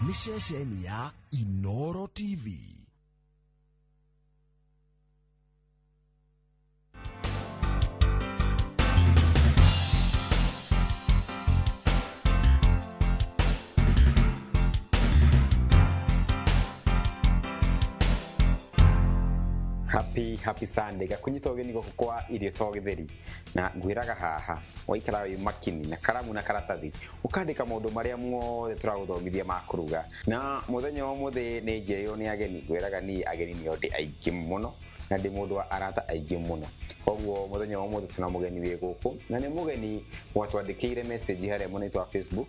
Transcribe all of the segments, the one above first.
Nĩ ceceni ya Inoro TV. Happy happy Sunday gakunyita ũgeni gũkũ kwa irio to gĩtheri na ngwĩraga haha waikara wĩ makini na karamu na karatathi ũkandĩka maũndũ marĩa mothe tũragũthomithia ma kũruga. Na mũthenya wa ũmũthĩ nĩ njeyo nĩ ageni, ngwĩraga niĩ ageni nĩo ndĩ aingĩ mũno na ndĩ mũndũ wa arata aingĩ mũno, koguo mũthenya wa ũmũthĩ tũna mũgeni wĩ gũkũ na nĩ mũgeni watwandĩkĩire message harĩa mwena wa Facebook.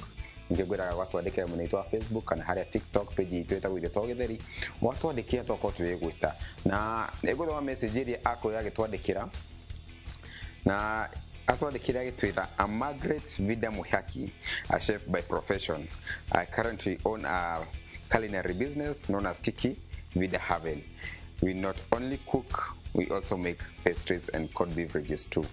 Ngĩngwĩraga gwatwandĩkĩra mwena wa Facebook kana harĩa TikTok page itũ ĩtagwo Irio to Gĩtheri, watwandĩkĩra twakorwo tũgĩgwĩta na nĩngũthoma message ĩrĩa akorwo agĩtwandĩkĩra na atwandĩkĩra agĩtwĩra, "I'm Margaret Vida Muhaki, a chef by profession. I currently own a culinary business known as Kiki Vida Haven. We not only cook, we also make pastries and cold beverages too."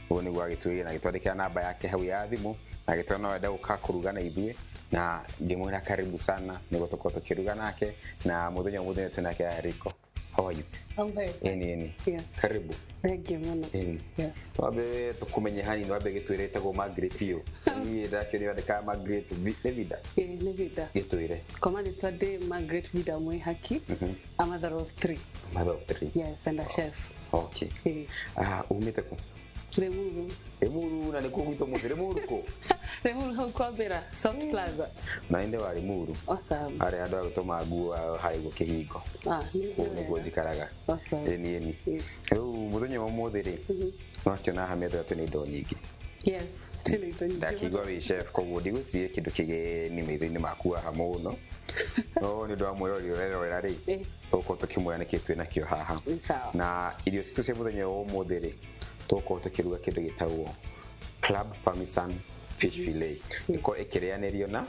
Ũguo nĩguo agĩtwĩrire na agĩtwandĩkĩra namba yake hau ya thimũ na agĩtwĩra no ende gũka kũruga na ithuĩ, na ngĩmwĩra karibu sana nĩguo tũkorwo tũkĩruga nake. Na mũthenya ũmũthĩ twĩ nake riko. How are you? I'm very Ĩni ĩni. Yes. Karibu. Thank you mũno. Ĩni. Yes. Twambe tũkũmenye hanini, wambe gĩtwĩre ĩtagwo Margaret ĩyo. Niĩ ndakĩona yandĩkaga Margaret nĩ Vida. Ĩĩ, nĩ Vida. Gĩtwĩre. Kwa marĩtwa ndĩ Margaret Vida Mwihaki. A mother of three. Mother of three. Yes, and a chef. Okay. Ĩĩ. Ah, umĩte kũ? Limuru. Limuru, na nĩkuo gwitũ mũciĩ. Limuru kũ? Limuru hau kwambĩra Soft Plaza. Na inde wa Limuru. Awesome. Harĩa andũ a gũtũma nguo harĩa ũguo kĩhingo. Ah, nĩ Kũu nĩkuo njikaraga. Awesome. Ĩni ĩni. Ĩĩ. Rĩu mũthenya wa ũmũthĩ rĩ, no akĩona haha metha twĩna indo nyingĩ. Yes. Twĩna indo nyingĩ. Ndakĩigua wĩ chef, koguo ndigwĩciria kĩndũ kĩgeni maitho-inĩ maku haha mũno, no nĩ ũndũ wa mwĩrori ũrerorera rĩ, tũgũkorwo tũkĩmwĩra nĩkĩ twĩ nakĩo haha. Nĩ sawa. Na irio citũ cia mũthenya wa ũmũthĩ rĩ, tũgũkorwo tũkĩruga kĩndũ gĩtagwo club parmesan fish fillet, ĩkorwo ĩkĩrĩanĩrio na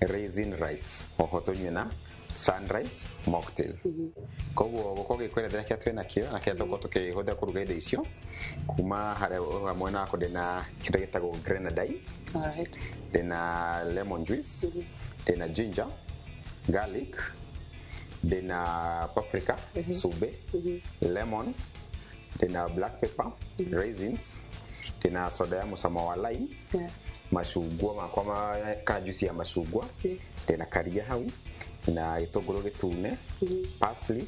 raisin rice, oho tũnyue na sunrise mocktail. Koguo gũkorwo gĩkwerethera kĩrĩa twĩ nakĩo na kĩrĩa tũgũkorwo tũkĩhũthĩra kũruga indo icio. Kuma harĩa mwena wakwa ndĩna kĩndũ gĩtagwo grenadine, All right. ndĩna lemon juice, ndĩna ginger, garlic, ndĩna paprika, cumbĩ, lemon, ndĩna black pepper, raisins, ndĩna soda ya mũcamo wa lime, macungwa makwa ka juice ya macungwa, ndĩna karia hau, na gĩtũngũrũ gĩtune, parsley,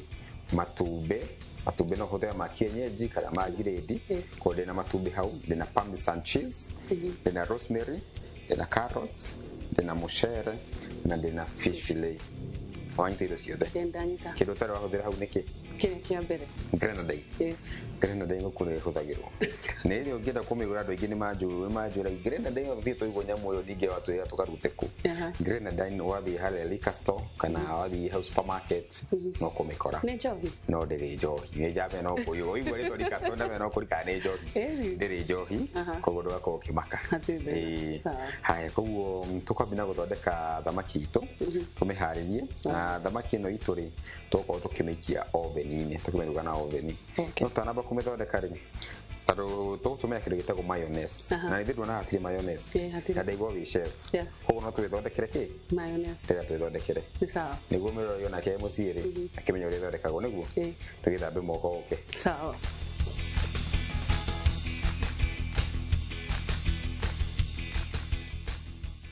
matumbĩ. Matumbĩ no ũhũthĩre ma kienyeji kana ma grade. Koguo ndĩna matumbĩ hau, ndĩna parmesan cheese, ndĩna rosemary, ndĩna carrots, ndĩna mũcere na ndĩna fish fillet. Wanyita indo ciothe? Ĩĩ, ndanyita. Kĩndũ ũtarĩ wahũthĩra hau nĩkĩ? Kĩrĩa kĩa mbere. Grenadine. Yes. Grenadine gũkũ nĩ ĩhũthagĩrwo nĩ ĩrĩa ũngĩenda kũmĩgũra, andũ aingĩ nĩ manjũra grenadine ũthiĩ tũigua nyamũ ĩyo ningĩ watwĩra tũkarute kũ. Grenadine wathiĩ harĩa liquor store kana wathiĩ hau supermarket no kũmĩkora. Nĩ njohi? No ndĩrĩ njohi, nĩ njambe no kũigua ũigua rĩtwa liquor store ndamenya no kũrikana nĩ njohi. Ĩni. Ndĩrĩ njohi, koguo ndũgakorwo ũkĩmaka. Hatirĩ thĩna. Ĩĩ. Sawa. Haya, koguo tũkwambia na gũthondeka thamaki itũ, tũmĩharĩrie. Na thamaki ĩno itũ rĩ, tũgũkorwo tũkĩmĩikia oven-inĩ, tũkĩmĩruga na oven. Okay. No tũtanamba kũmĩthondeka rĩ, tondũ tũgũtũmĩra kĩndũ gĩtagwo mayonnaise, na ithuĩ nduona hatirĩ mayonnaise. Ĩĩ, hatirĩ. Na ndaigua wĩ chef, Yes. koguo no tũgĩthondekere kĩ? Mayonnaise. Ndĩrenda twĩthondekere Nĩ sawa. nĩguo mĩrori onake mũciĩ rĩ akĩmenya ũrĩa ĩthondekagwo, nĩguo tũgĩthambe moko ũke. Sawa.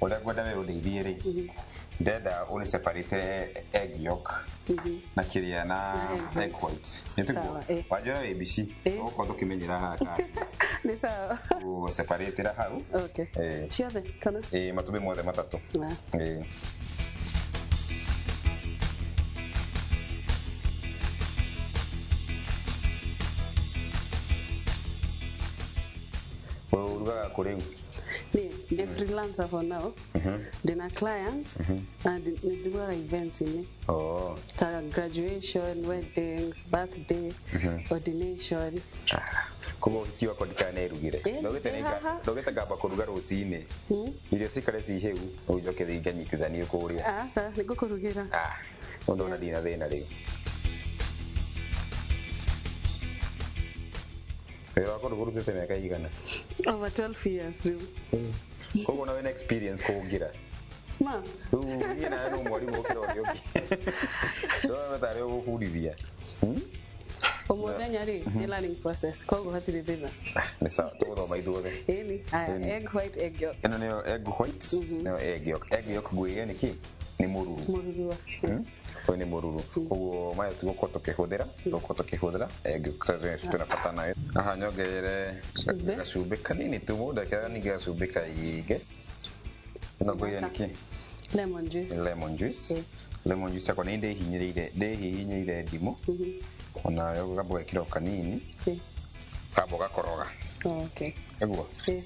Ũrĩa ngwenda we ũndeithie rĩ, ndenda ũnĩ separate egg yolk na kĩrĩa na Na egg egg white, nĩ tiguo? Sawa, ĩĩ. Wanjĩra wĩ mbici, tũgũkorwo tũkĩmenyera haha kando. Nĩ sawa. Gũ-separate-ĩra hau. Okay. Ĩĩ. Ciothe kana? Ĩĩ, matumbĩ mothe matatũ. Ah. Ĩĩ. Ũrugaga kũ rĩu? Niĩ ndĩ freelancer for now. Ndĩna clients na nĩ ndugaga events-inĩ Oh. ta graduation, weddings, birthday, ordination. Koguo ũhiki wakwa ndikanerugĩre? Ĩĩ, ĩ haha. Ndogĩte ngamba kũruga rũcinĩ, irio cikare ci hĩu, rĩu njoke thiĩ nganyitithanio kũrĩa. Aca, nĩ ngũkũrugĩra. Ah, ũndũ ona ndina thĩna rĩu. Wĩra wa kũruga ũrutĩte mĩaka ĩigana? Over 12 years rĩu. Koguo na wĩna experience kũngĩra. Ma. Rĩu niĩ nawe no mwarimũ gũkĩra ũrĩa ũngĩ. Ndĩrona tarĩ ũgũbundithia. Ũmũthenya rĩ, nĩ learning process, koguo hatirĩ thĩna. Nĩ sawa, tũgũthoma ithuothe. Ĩni, haya, Ĩni. egg white, egg yolk. Ĩno nĩyo egg white, nĩyo egg yolk. Egg yolk ngwĩre nĩ kĩ? Nĩ mũruru. Mũruru wa. Yes. Ũyũ nĩ mũruru. Koguo maya tũgũkorwo tũkĩhũthĩra, tũgũkorwo tũkĩhũthĩra egg yolk tondũ twĩna bata nayo. Haha nyongerere Cumbĩ. gacumbĩ kanini tu, mũndũ ndekĩraga ningĩ gacumbĩ kaingĩ. Ĩno ngwĩre nĩ kĩ? Lemon juice. Nĩ lemon juice. Ĩ. Lemon juice yakwa nĩ ndĩhinyĩrĩire, ndĩhihinyĩire ndimũ. Onayo ngamba gwĩkĩra o kanini, Ĩ. kamba ũgakoroga. Oh, okay. Nĩguo? Ĩ.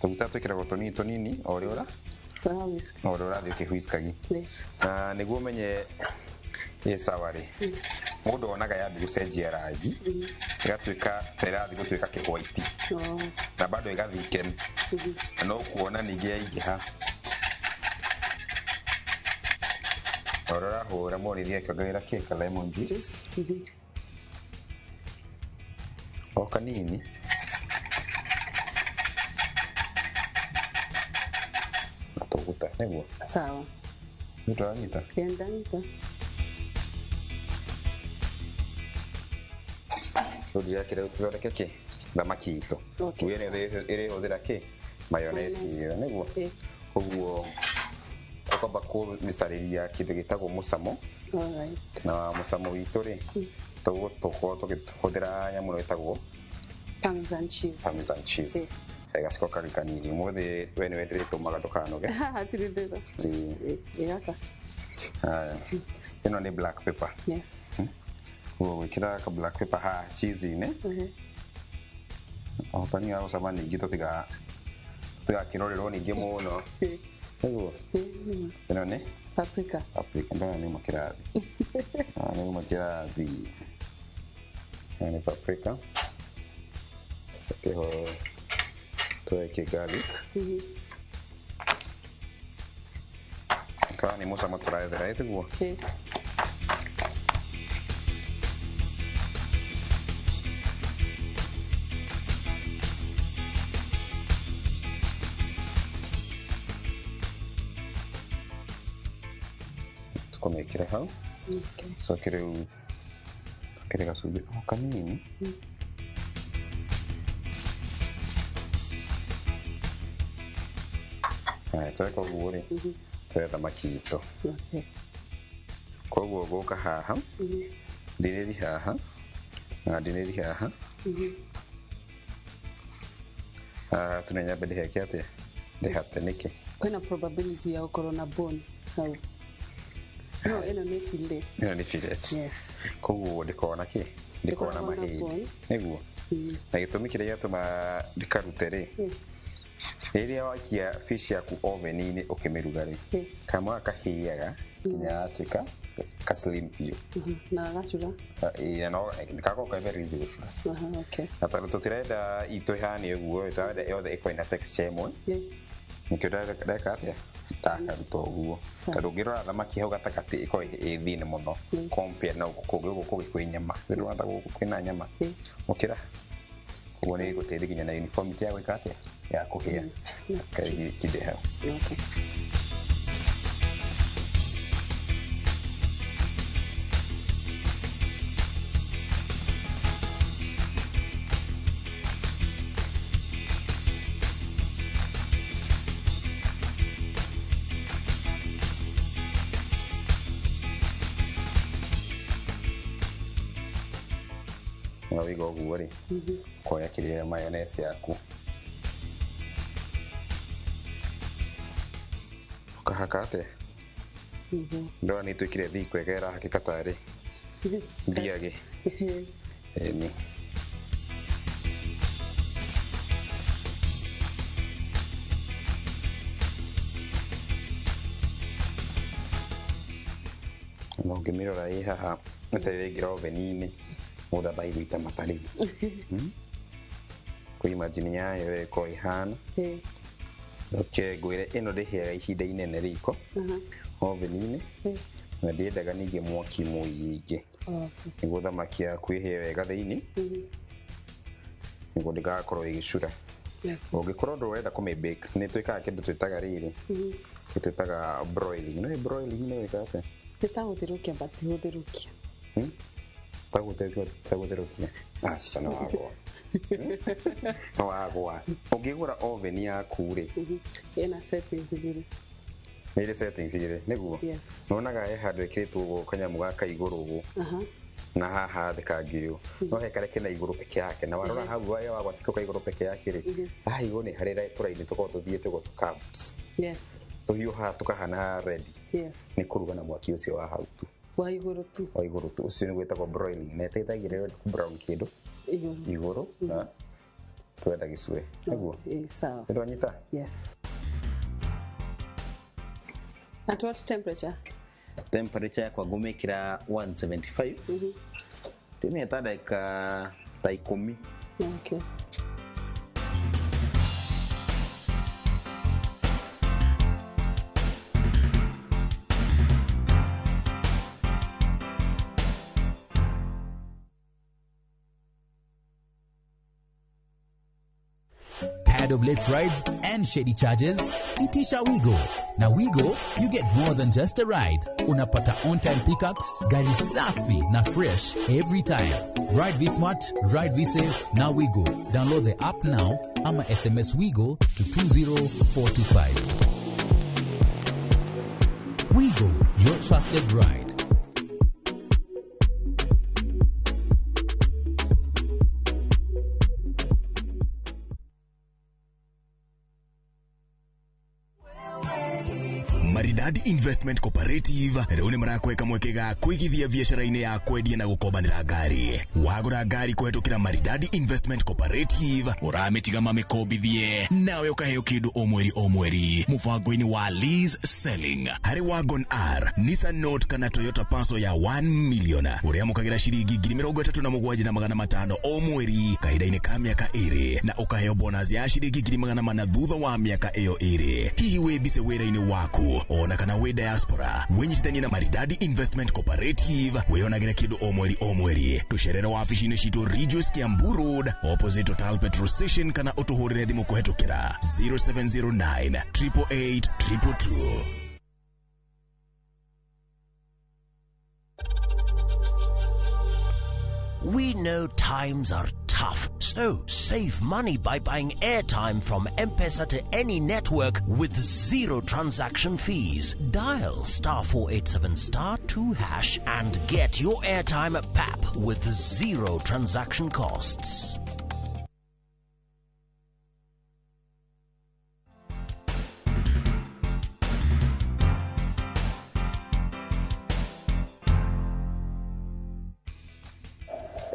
Tũguta twĩkĩragwo tũnini tũnini o ũrĩa ũra Wa whisk. o ũrĩa ũrathiĩ ũkĩhuiskagia. Ĩ. Na nĩguo ũmenye ĩ sawa rĩ, mũndũ onaga yambia gũcenjia rangi, ĩgatuĩka ta ĩrathiĩ gũtuĩka kĩhwaiti Oh. na bado ĩgathiken, na no kuona ningĩ yaingĩha. O ũrĩa ũrahũra mũndũ nĩathiaga akĩongagĩrĩra kĩ ka lemon juice o kanini. Na tũguta nĩguo Sawa. nĩ tũranyita. Yendanyita. Rĩu ndirakĩra tũthondeke kĩ thamaki itũ. Okay. Nguo ĩno ĩrĩhũthĩra kĩ mayonnaise ĩyo nĩguo. Ĩ. Koguo ũkwamba kũmĩcarĩria kĩndũ gĩtagwo mũcamo. All right. Na mũcamo witũ rĩ, tũgũkorwo tũkĩhũthĩra nyamũ ĩno ĩtagwo Parmesan cheese. parmesan cheese. Ĩ. He gaciko kangĩ kanini. Ũmũthĩ we nĩwe ndĩrĩtũmaga ndũkanoge. Hatirĩ thĩna. Ĩ. Ĩ, ĩ gaka. Haya. Ĩno nĩ black pepper. Yes. Koguo gwĩkĩra ka black pepper haha cheese-inĩ. O kanini ga gũcama ningĩ tũtigakĩrorerwo ningĩ mũno. Ĩ. Nĩguo? Ĩ. Ĩno nĩ Paprika. paprika. Ndona nĩ uma kĩrathi. Ah, nĩ uma kĩrathi. Ĩno nĩ paprika. Kĩho tuweke garlic. Kana nĩ mũcamo tũraethera ĩtiguo? Ĩ. Tũkũmĩkĩre hau. Okay. Coke rĩu twĩkĩre gacumbĩ o kanini. Haya, tweka ũguo rĩ, twoe thamaki itũ. Okay. Koguo ngũka haha, ndinĩri haha, na ndinĩri haha. Haha tu nĩ nyambe ndĩheke atĩa? Ndĩhate nĩkĩ? Kwĩna probability ya gũkorwo na bone hau. No, ĩno nĩ fillet. Ĩno nĩ fillet. Yes. Koguo ndĩkoragwo na kĩ? Ndĩkoragwo na Ndĩkoragwo na mahĩndĩ. bone. Nĩguo? Na gĩtũmi kĩrĩa gĩatũma ndĩkarute rĩ, rĩrĩa wakia fish yaku oven-inĩ ũkĩmĩruga rĩ, Ĩ. kamwe gaka kahĩaga nginya gatuĩka ka slim biũ. Na gagacura. Ĩ, na no gakoragwo ke very easy gũcura. Aha, okay. Na tondũ tũtirenda itũ ĩhane ũguo, tũrenda yothe ĩkorwo ĩna texture ĩmwe. Ĩ. Nĩkĩo ndeka atĩa? Ndakaruta ũguo. Sawa. Tondũ ũngĩrora thamaki hau gatagatĩ ĩkoragwo ĩ thin mũno compare na gũkũ kũngĩ, gũkũ kũngĩ kwĩ nyama. Rĩu ndĩrona gũkũ kwĩna nyama. Ĩ. Gũkĩra. Koguo nĩ ĩgũteithia nginya na uniformity ya gwĩka atĩa? Ya kũhĩa. Kaigĩ hau. Okay. Na waiga ũguo rĩ, ũkoya kĩrĩa mayonnaise yaku. Ũkahaka atĩa? Nĩguo. Ndona nĩ ĩtuĩkire thiko ĩga ĩrahakĩka tarĩ thiagĩ. Ĩni. Na ũngĩmĩrora ĩ haha ĩtarĩ ĩraingĩra oven-inĩ, mũndũ ambagia gũita mata rĩu. Kũ imagine yayo ũrĩa ĩkoragwo ĩhana. Ĩ. Reke ngwĩre ĩno ndĩhĩaga ihinda inene riko oven-inĩ, Ĩ. na ndĩendaga ningĩ mwaki mũingĩ Okay. nĩguo thamaki yaku ĩhĩe wega thĩinĩ, nĩguo ndĩgakorwo ĩgĩcura. Ũngĩkorwo ndũrenda kũmĩ bake, nĩ twĩkaga kĩndũ twĩtaga rĩrĩ, kĩndũ twĩtaga broiling. No broiling nĩ wĩkaga atĩa? Nĩ ta gũtherũkia, but ti gũtherũkia. Tagũtherũkia? Aca, nĩ wagwa, nĩ wagwa. Ũngĩgũra oven yaku rĩ, Ĩna settings igĩrĩ. Nĩ ĩrĩ settings igĩrĩ, nĩguo? Yes. Nĩwonaga he handũ ĩkĩrĩtwo ũguo kanyamũ gaka igũrũ ũguo, na haha thĩ kangĩ ũũ, no he karĩa kena igũrũ peke yake, na warora hau wa wagwatikwo ka igũrũ peke yake rĩ, haha igũrũ nĩ harĩ tũraini tũkoragwo tũthiĩte ũguo tũ curves, tũhiũhaga tũkahana ready. Nĩ kũruga na mwaki ũcio wa hau tu. Wa igũrũ tu. Wa igũrũ tu. Ũcio nĩ gwĩtagwo broiling, na ĩteithagia rĩrĩa ũrenda brown kĩndũ igũrũ. Igũrũ na twenda gĩcue, nĩguo? Okay, sawa. Nĩndwanyita? Yes. At what temperature? Temperature yakwa ngũmĩkĩra 175, ndĩmĩhe ta ndagĩka ta 10. Okay. Tired of late rides and shady charges? Itisha Wigo. Now Wigo, you get more than just a ride. Unapata on-time pickups, gari safi na fresh every time. Ride V Smart, ride V Safe, now Wigo. Download the app now ama SMS Wigo to 20425. Wigo, your trusted ride. Maridadi Investment Cooperative rĩu nĩ marakweka mweke ga kũigithia biacara-inĩ ya kwendia na gũkombanĩra ngari. Wagũra ngari kũhetũkĩra Maridadi Investment Cooperative, ũramĩtiga mamĩkombithie nawe ũkaheo kĩndũ o mweri o mweri mũbango-inĩ wa lease selling. Harĩ Wagon R, Nissan Note kana Toyota Passo ya 1 million, ũrĩamũkagĩra ciringi 37,500 o mweri kahinda-inĩ ka mĩaka 2, na ũkaheo bonus ya ciringi 400,000 thutha wa mĩaka ĩyo 2. Hihi wĩ busy wĩra-inĩ waku ona kana wĩ diaspora, wĩnyitithanie na Maridadi Investment Cooperative wĩyonagĩre kĩndũ o mweri o mweri. Tũcerere wabici-inĩ citũ Ridgeways, Kiambu Road, opposite Total Petrol Station, kana ũtũhũrĩre thimũ kũhetũkĩra 0709 888 222. We know times are tough, so save money by buying airtime from M-Pesa to any network with zero transaction fees. Dial *487*2# and get your airtime at PAP with zero transaction costs.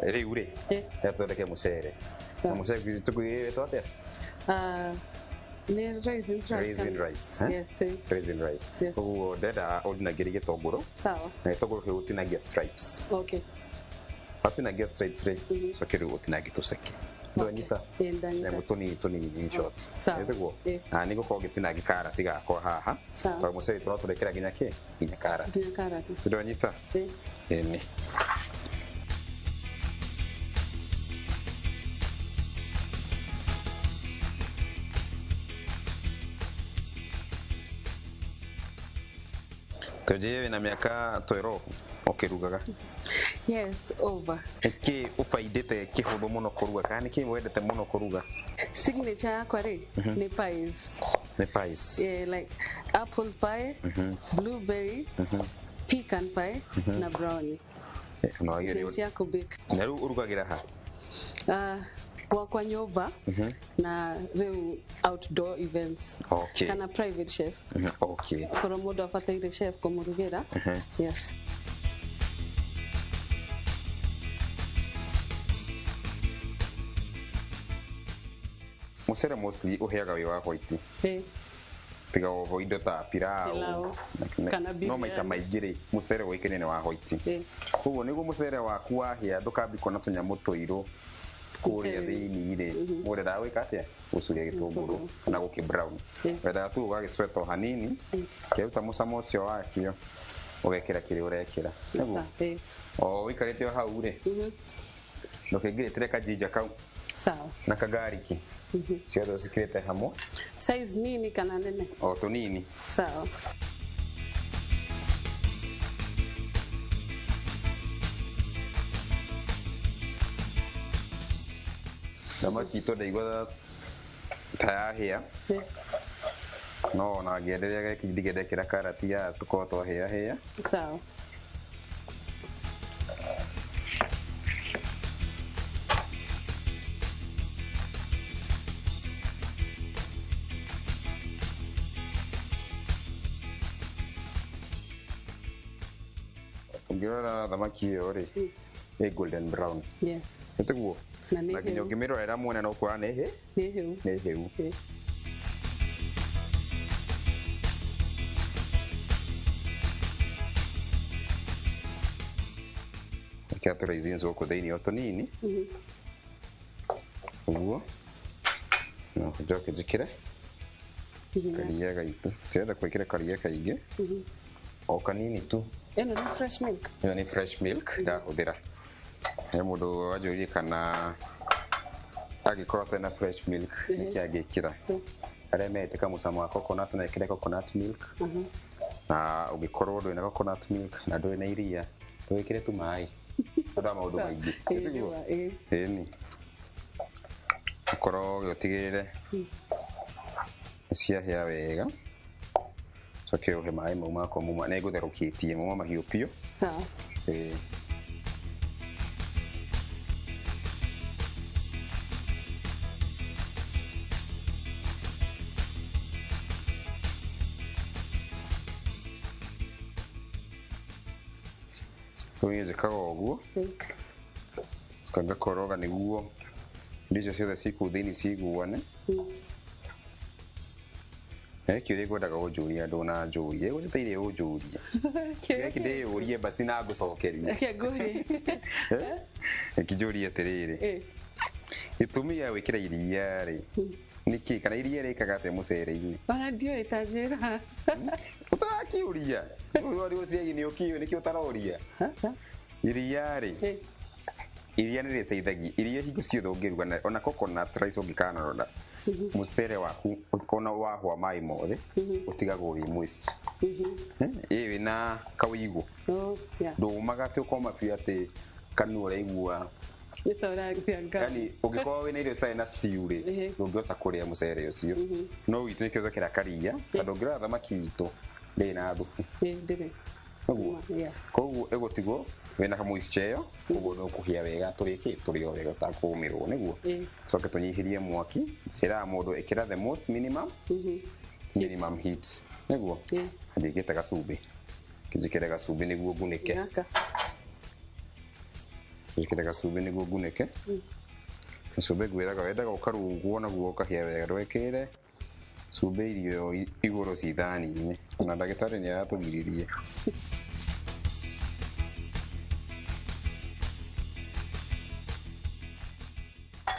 Rĩu rĩ, gathondeke mũcere. Na mũcere tũkwĩtwo atĩa? Nĩ raisins rice. Raisin rice, eh? Yes. Raisin rice. Yes. Koguo ndenda ũndinangĩrie gĩtũngũrũ, Sawa. na gĩtũngũrũ kĩu ũtinangie stripes. Watinangia stripes rĩ, coke rĩu ũtinangie tũceke. Ndwanyita? Ĩ, ndanyita. Nyamũ tũnini tũnini, in short. Sawa. Nĩguo? Ĩ. Na nĩ ngũkorwo ngĩtinangia karati gakwa haha. Sawa. Tondũ mũcere tũratũrekera nginya kĩ? Nginya karati. Nginya karati. Ndwanyita? Ĩ. Ĩni. Tũnjĩe wĩna mĩaka 12 ũkĩrugaga. Yes, over. Nĩkĩ ũbaindĩte kĩhũthũ mũno kũruga, kana nĩkĩ wendete mũno kũruga? Signature yakwa rĩ, nĩ pies. Nĩ pies. Yeah, like apple pie, blueberry, pecan pie na brownie. No Icio cia kũbake. Na rĩu ũrugagĩra ha? Gwakwa nyũmba na rĩu outdoor events. Kana private chef. Korwo mũndũ abataire chef kũmũrugĩra. Yes. Mũcere mostly ũhĩaga wĩ wa white. Tiga oho indo ta pilau. Pilau. Kana No maita biryani. Maingĩ rĩ, mũcere ũĩkaine nĩ wa white. Koguo nĩguo mũcere waku wahĩa ndũkambie kuona tũnyamũ tũirũ kũrĩa Mũcere. Thĩinĩ rĩ, mũrendaga gwĩka atĩa? Gũcuria gĩtũngũrũ kana gũkĩ brown. Wendaga tu ũgagĩcweta o hanini, kĩaruta mũcamo ũcio wakĩo, ũgekĩra kĩrĩa ũrekĩra. Nĩguo? Sawa. O ũikarĩte o hau rĩ, ndũkĩngirĩtĩre kajinja kau Sawa. Na kagariki. Ciothe ũcikĩrĩte hamwe. Size nini kana nene? O tũnini. Sawa. Thamaki itũ ndaigua ta yahĩa. No ona ngĩenderea gĩkĩ ndingĩndekĩra karati ya tũkorwo twahĩa hĩa. Sawa. Ũngĩrora thamaki ĩyo rĩ, nĩ golden brown. Yes. Nĩtiguo? Na nĩ Na nginya hĩu. ũngĩmĩrorera mwena no ũkuona nĩ hĩ Nĩ hĩu. Nĩ hĩu. Ĩkĩra tũ raisins gũkũ thĩinĩ o tũnini. Ũguo. Na njoke njĩkĩre karia gaitũ. Ndĩrenda gwĩkĩra karia kaingĩ. O kanini tu. Ĩno nĩ fresh milk. Ĩyo nĩ fresh milk ndahũthĩra. He mũndũ wanjũririe kana angĩkorwo atarĩ na fresh milk nĩkĩ angĩkĩra. Arĩa mendete kamũcamo wa coconut no ĩkĩre coconut milk. Na ũngĩkorwo ndũrĩ na coconut milk na ndũrĩ na iria, ndũgĩkĩre tu maĩ. Ũndũ wa maũndũ maingĩ. Nĩguo? Ĩni. Ũkorwo ũtigĩrĩre nĩ ciahĩa wega. Coke ũhe maĩ mau makwa mauma nĩ ngũtherũkĩtie mauma mahiũ biũ. Sawa. Ĩĩ. Rĩu niĩ njĩkaga ũguo coka ngakoroga nĩguo indo icio ciothe ciĩ kũu thĩinĩ ciguane. Na kĩũria ngwendaga ũnjũrie ndũnanjũria, gũtĩire ũnjũrie. Gĩkĩ ndĩyũrie basi na ngũcokerie. Reke ngũrie. Reke njũrie atĩrĩrĩ, gĩtũmi gĩa gwĩkĩra iria rĩ nĩkĩ kana iria rĩkaga atĩa mũcere-inĩ? Ona ndiũĩ, ta njĩra. Ũtarakĩũria rĩu ũciagi nĩ ũkĩũĩ nĩkĩo ũtaroria. Aca. Iria rĩ, iria nĩ rĩteithagia iria hingo ciothe ũngĩruga na ona coconut rice ũngĩkanarora mũcere waku ona wahwa maĩ mothe ũtigagwo wĩ moist. Ĩ wĩna kawĩigũ. Oh, yeah. Ndũmaga atĩ ũkoma biũ atĩ kanua ũraigua. Nĩ ta ũraria ngano. Yani ũngĩkorwo wĩna irio citarĩ na stew rĩ, ndũngĩhota kũrĩa mũcere ũcio. No witũ nĩkĩo twekĩra karia tondũ ũngĩrora thamaki itũ ndĩrĩ na thubu. Ĩ, ndĩrĩ. Ũguo. Yes. Koguo ĩgũtigwo wĩna kamũice ĩyo ũguo nĩ ũkũhĩa wega tũrĩkĩ tũrĩo wega ũtakũmĩrwo nĩguo. Coke tũnyihĩrie mwaki. Njĩraga mũndũ ĩkĩra the most minimum minimum heat nĩguo. Njĩkĩte gacumbĩ, njĩkĩre gacumbĩ nĩguo ngunĩke. Gaka. Njĩkĩre gacumbĩ nĩguo ngunĩke. Gacumbĩ ngwĩraga wendaga ũkarugwo naguo ũkahĩa wega ndwekĩre cumbĩ irio igũrũ ci thani-inĩ ona ndagĩtarĩ nĩ aratũgiririe.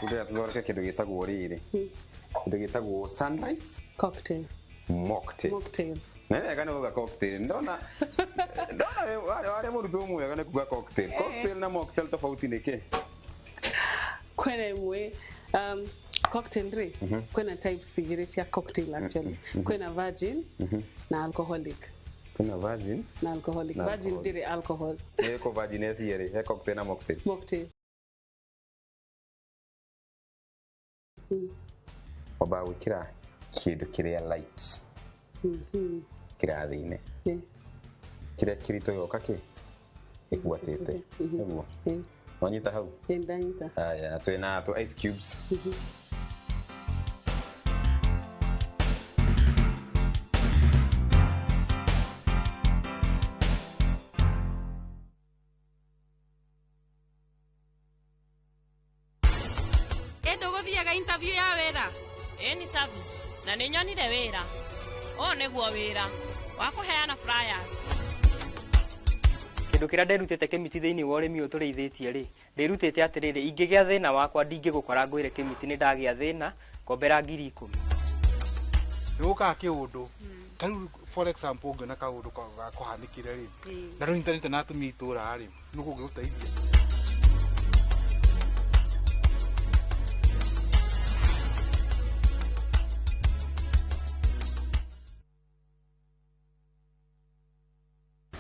Tũrĩa tũthondeke kĩndũ gĩtagwo rĩrĩ, kĩndũ gĩtagwo sunrise cocktail. Mocktail. Mocktail. Na wega nĩ kuga cocktail. Ndona warĩ mũrutwo mwega nĩ kuga cocktail. Cocktail na mocktail tofauti nĩ kĩ? Kwĩna ĩmwe cocktail rĩ, kwĩna types igĩrĩ cia cocktail actually. Kwĩna virgin na alcoholic. Kwĩna virgin na alcoholic. Na Virgin alcoholic. ndĩrĩ alcohol. Nĩ ko virgin cierĩ, he cocktail na mocktail. Mocktail. Wambaga gwĩkĩra kĩndũ kĩrĩa light kĩrathi-inĩ, kĩrĩa kĩritũ gĩgoka kĩ gĩbuatĩte nĩguo. Wanyita hau? Ĩ, ndanyita. Haya, na twĩna tũ ice cubes. Ĩ ndũgũthiaga interview ya wĩra? Ĩ ni savi na nĩ nyonire wĩra ũyũ nĩguo wĩra wa kũheana flyers. Kĩndũ kĩrĩa nderutĩte Kĩmiti thĩinĩ wa ũrĩmi ũyũ tũrĩithĩtie rĩ, ndĩrutĩte atĩrĩrĩ, ingĩgĩa thĩna wakwa ndingĩgũkora ngwĩre Kĩmiti nĩ ndagĩa thĩna, ngombera 10,000. Nĩ gũkaga kĩũndũ ta rĩu, for example, ũngĩona kaũndũ gakũhanĩkire rĩ na rũnyitanĩte na atumia itũra rĩ, nĩ kũngĩgũteithia.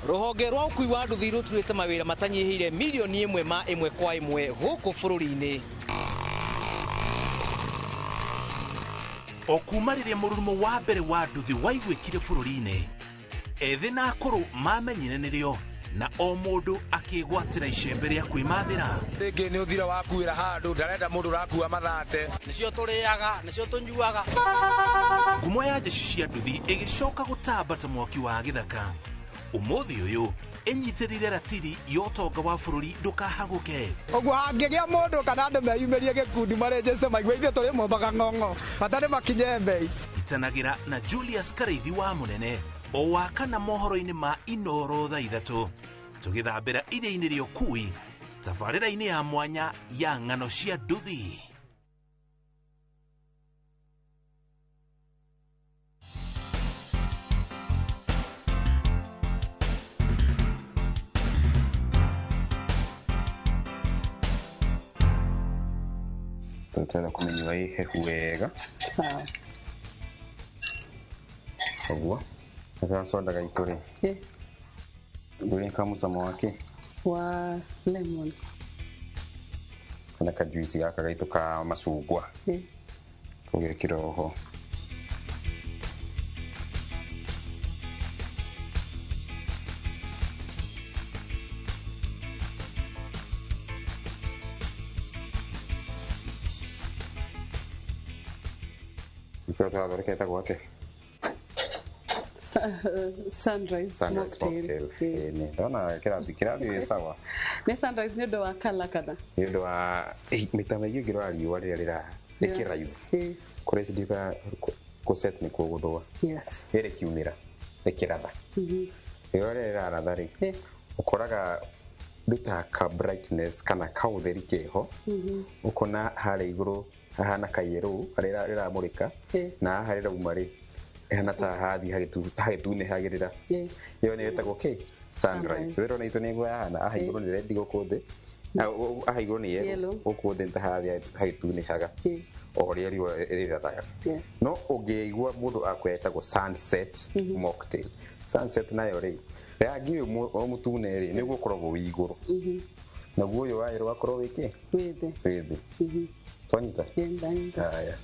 Rũhonge rwa ũkui wa nduthi rũturĩte mawĩra matanyihĩire milioni ĩmwe ma ĩmwe kwa ĩmwe gũkũ bũrũri-inĩ. O kuma rĩrĩa mũrurumo wa mbere wa nduthi waiguĩkire bũrũri-inĩ, ethĩ na akũrũ mamenyire nĩrĩo na o mũndũ akĩgwatĩra icembe rĩa kwĩmathĩra. Rĩngĩ nĩ ũthira wakuĩra handũ ndarenda mũndũ ũrakua mathate. Nĩcio tũrĩaga, nĩcio tũnyuaga. Ngumo ya njeci cia nduthi ĩgĩcoka gũtamba ta mwaki wa gĩthaka. Ũmũthĩ ũyũ ĩnyitĩrĩire ratiri ya ũtonga wa bũrũri ndũkahagũke. Ũguo hangĩgĩa mũndũ kana andũ meyumĩrie gĩkundi marenjeste maigue ithuĩ tũrĩ mombaga ng'ong'o bata nĩ makinye mbei. Itanagĩra na Julius Karaithi wa Mũnene o wa kana mohoro-inĩ ma Inoro thaa 3 tũgĩthambĩra iria-inĩ rĩa ũkui tabarĩra-inĩ ya mwanya ya ng'ano cia nduthi. Tũtwenda kũmĩnyua ĩ hehu wega. Sawa. Ũguo. Gaka soda gaitũ rĩ. Ngũrĩ ka mũcamo wa kĩ? Wa lemon. Kana kajuici gaka gaitũ ka macungwa. Tũgekĩra oho. Nĩkĩo tũrathondeka ĩtagwo atĩa? Sunrise mocktail. Ndona kĩrathiĩ sawa. Nĩ sunrise nĩ ũndũ wa colour kana? Nĩ ũndũ wa maita maingĩ ũngĩrora riũa rĩrĩa rĩkĩrise kũrĩa cindiuga kũset nĩkuo gũthũa. Yes. Rĩrĩ kiumĩra rĩkĩratha. Riũa rĩrĩa rĩraratha rĩ, ũkoraga ndutaga ka brightness kana kaũtheri keho, ũkona harĩa igũrũ hahana kayellow harĩa rĩramũrĩka na haha rĩrauma rĩ hana ta hathi hagĩtunĩhagĩrĩra. Ĩyo nĩ ĩtagwo kĩ? Sunrise. Wĩrona itũ nĩguo yahana, haha igũrũ nĩ red gũkũ thĩ, haha igũrũ nĩ yellow, gũkũ thĩ nĩ ta hathi hagĩtunĩhaga o ũrĩa riũa rĩrathaga. No ũngĩigua mũndũ akwĩra ĩtagwo sunset mocktail. Sunset nayo rĩ, rangi ũyũ mũtune rĩ nĩguo ũkoragwo wĩ igũrũ, naguo ũyũ wa yellow ũgakorwo wĩ kĩ? Wĩ thĩ. Wĩ thĩ. Twanyita? Haya.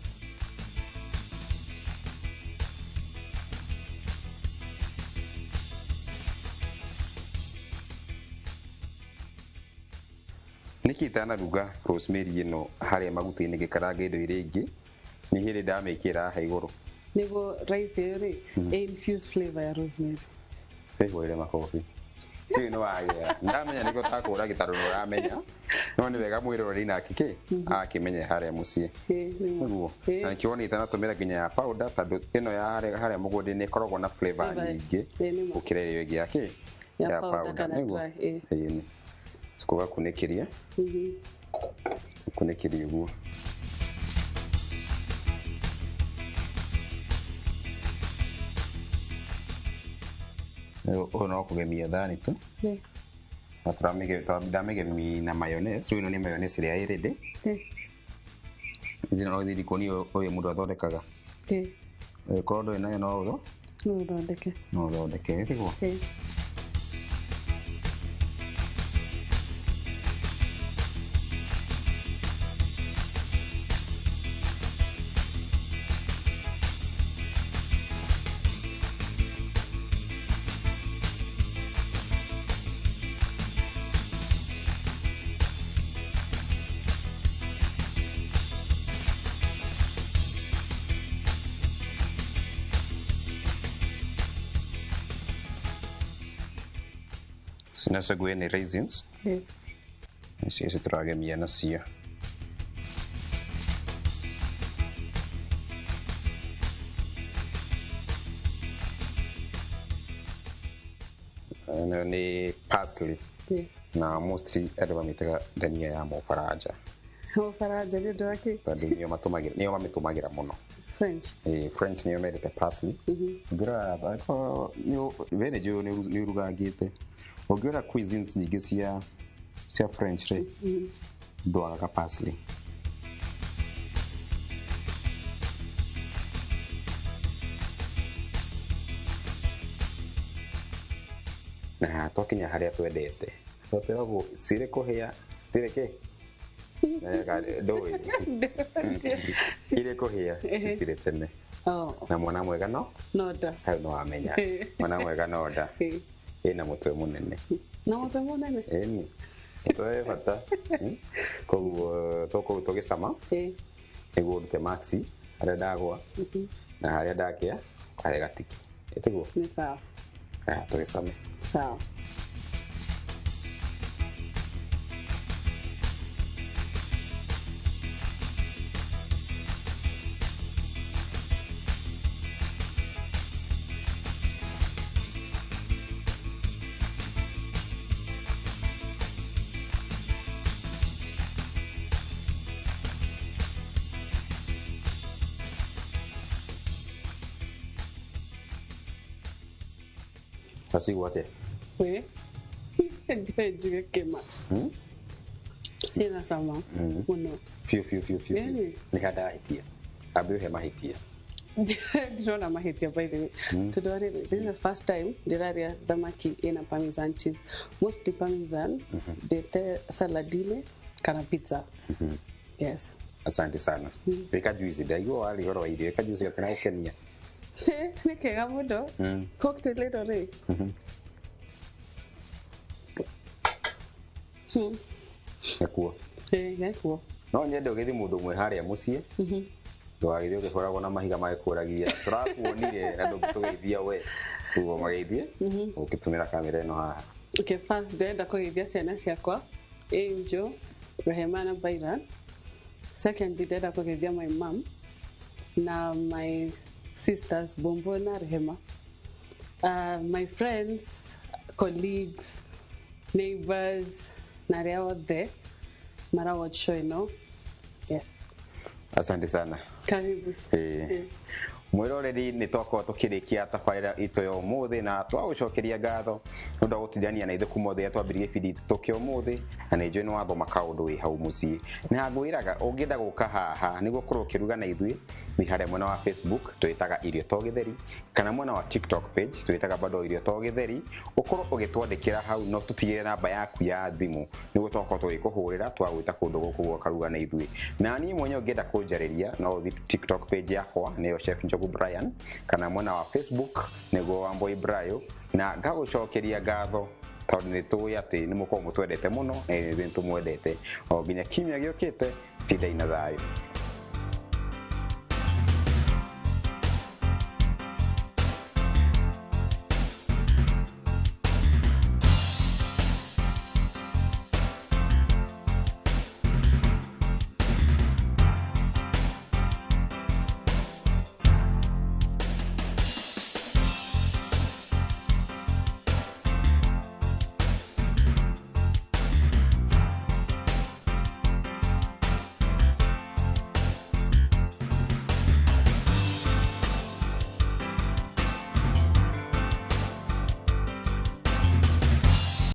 Nĩkĩ itanaruga rosemary ĩno harĩa maguta-inĩ ngĩkaranga indo iria ingĩ nĩ hĩndĩ ndamĩkĩra haha igũrũ nĩguo rice ĩyo rĩ infuse flavor ya rosemary. Wĩhũrĩre makobi. Kĩu nĩ wagĩa. Ndamenya nĩkĩo ũtakũra gĩtarũ nĩ ũramenya. No nĩ wega mwĩroreri nake kĩ akĩmenye harĩa mũciĩ. Nĩguo. Na nĩkĩo wona itanatũmĩra nginya ya powder tondũ ĩno ya harĩa mũgũnda-inĩ ĩkoragwo na flavor nyingĩ gũkĩra ĩyo ĩngĩ ya kĩ? Ya powder. Nĩguo. Ĩĩ. Ũgakunĩkĩria. Ũkunĩkĩria ũguo. Ũyũ no kũgemia thani tu. Na ndamĩgemia na mayonnaise. Ĩno nĩ mayonnaise ĩrĩa ĩ ready. Ĩno no ĩthiĩ jikoni ũyũ mũndũ athondekaga. Korwo ndũrĩ nayo no ũthondeke. No ũthondeke tiguo? Sinacaguĩ nĩ raisins. Icio ici tũragemia nacio. Ĩno nĩ parsley. Na mostly andũ mamĩtaga ndania ya mũbaranja. Mũbaranja nĩ ũndũ wa kĩ? Tondũ nĩo matũmagĩra, nĩo mamĩtũmagĩra mũno. French. French nĩo mendete parsley. Ũngĩrora we nĩ njũĩ nĩ ũrugangĩte. Ũngĩrora cuisines nyingĩ cia French rĩ, ndwagaga parsley. Na twakinya harĩa twendete twĩragwo cirĩ kũhĩa citirĩ kĩ ndũĩ irĩ kũhĩa citirĩ tene. Oh. Na mwana mwega no no nda. Hau no wamenya mwana mwega no nda ĩna mũtwe mũnene. Na mũtwe mũnene. Ĩni mũtwe wĩ bata. Koguo tũkũu tũgĩcama nĩguo ũrute maxi harĩa ndagwa na harĩa ndakĩa harĩa gatiki ĩtiguo. Nĩ sawa. Aya tũgĩcame. Sawa. Wacigua atĩa? We ndiũĩ njuge kĩma. Ciĩna cama mũno. Biũ biũ biũ biũ. Ĩni. Nĩ ha ndahĩtia? Ambe ũhe mahĩtia. Ndĩrona mahĩtia by the way. Tondũ rĩrĩ, this is the first time ndĩrarĩa thamaki ĩna parmesan cheese. Mostly parmesan ndĩte saladine kana pizza. Yes. Asante sana. Wĩka juice ndaigua warĩ ũhoro wa irio wĩka juice gakena gũkenia. Nĩ kega mũno. Cocktail ĩno rĩ. Gakuo. Ĩĩ gekuo. No nyende ũgĩthiĩ mũndũ ũmwe harĩa mũciĩ ndũgagĩthiĩ ũkĩhũragwo na mahiga magĩkũragia tũrakuonire na ndũngĩtũgeithia we koguo mageithie ũngĩtũmĩra kamera ĩno haha. Okay, first ndĩrenda kũgeithia ciana ciakwa Angel, Rehema na Byron. Secondly ndĩrenda kũgeithia my mom na my sisters Bombo na Rehema. My friends, colleagues, neighbors na arĩa othe mara watch show ĩno. Yes. Asante sana. Karibu. Ĩĩ. Mwĩroreri nĩ twakorwo tũkĩrĩkia tabarĩra itũ ya ũmũthĩ na twagũcokeria ngatho nĩ ũndũ wa gũtindania na ithuĩ kuma rĩrĩa twambĩrĩirie ibindi tũkĩ ũmũthĩ na nĩ njũĩ nĩ wathoma kaũndũ wĩ hau mũciĩ na ngwĩraga ũngĩenda gũka haha nĩguo ũkorwo ũkĩruga na ithuĩ nĩ harĩa mwena wa Facebook twĩtaga Irio to Gĩtheri kana mwena wa TikTok page twĩtaga bado Irio to Gĩtheri ũkorwo ũgĩtwandĩkĩra hau no tũtigĩre namba yaku ya thimũ nĩguo twakorwo tũgĩkũhũrĩra twagwĩta kũndũ gũkũ gũkaruga na ithuĩ na niĩ mwenyewe ũngĩenda kũnjarĩria no ũthiĩ TikTok page yakwa nĩyo Chef Njogu Brian kana mwena wa Facebook nĩguo Wambui Brayo na ngagũcokeria ngatho tondũ nĩ tũĩ atĩ nĩ mũkorwo mũtwendete mũno na ithuĩ nĩ tũmwendete o nginya kiumia gĩũkĩte tindai na thayũ.